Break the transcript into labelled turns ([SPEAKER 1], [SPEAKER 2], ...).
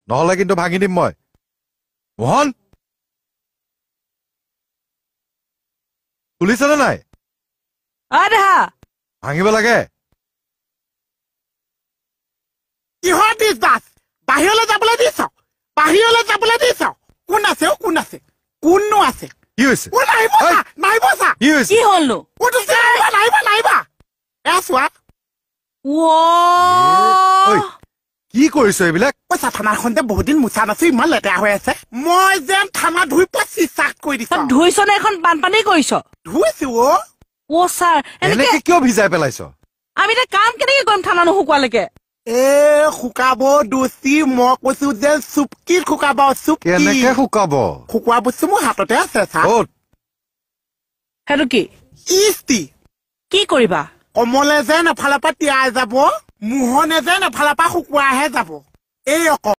[SPEAKER 1] নহ'লে কিন্তু ভাঙি দিম মই। মোহন, তুলিছনে নাই?
[SPEAKER 2] দেহা
[SPEAKER 1] ভাঙিব লাগে।
[SPEAKER 3] কিহৰ দিছ বাছ? বাহিৰলৈ যাবলৈ দিছ, বাহিৰলৈ যাবলৈ দিছ। কোন আছে অ? কোন আছে? কোননো আছে?
[SPEAKER 1] কি হৈছে?
[SPEAKER 3] কোন আহিব? নাহিব চা।
[SPEAKER 1] কি হৈছে?
[SPEAKER 2] কি হ'লনো?
[SPEAKER 3] নাহিবা, নাহিবা। এয়া চোৱা।
[SPEAKER 1] ঐ, কি কৰিছ এইবিলাক?
[SPEAKER 3] ঐ থানাখন যে বহুত দিন মোচা নাছো, ইমান লেতেৰা হৈ আছে। মই যেন থানা ধুই পুৰা চিচাক কৰি দিছো।
[SPEAKER 2] ধুইছ নে এখন বানপানী কৰিছ?
[SPEAKER 3] ধুইছো অ।
[SPEAKER 2] অ ছাৰ,
[SPEAKER 1] এনেকে কিয় ভিজাই পেলাইছ?
[SPEAKER 2] আমি এতিয়া কাম কেনেকে কৰিম থানা নুশুকোৱালৈকে?
[SPEAKER 3] এ শুকাব দোষী, মই কৈছো যে চুপকিত শুকাব। চুপকি
[SPEAKER 1] কেনেকে শুকাব?
[SPEAKER 3] শুকোৱা বস্তু মোৰ হাততে আছে ছাৰ।
[SPEAKER 2] সেইটো কি?
[SPEAKER 3] ইষ্টি।
[SPEAKER 2] কি কৰিবা?
[SPEAKER 3] কমলে যেন এফালৰ পৰা তিয়াই যাব, মোহনে যেন এফালৰ পৰা শুকুৱাহে যাব। এই অক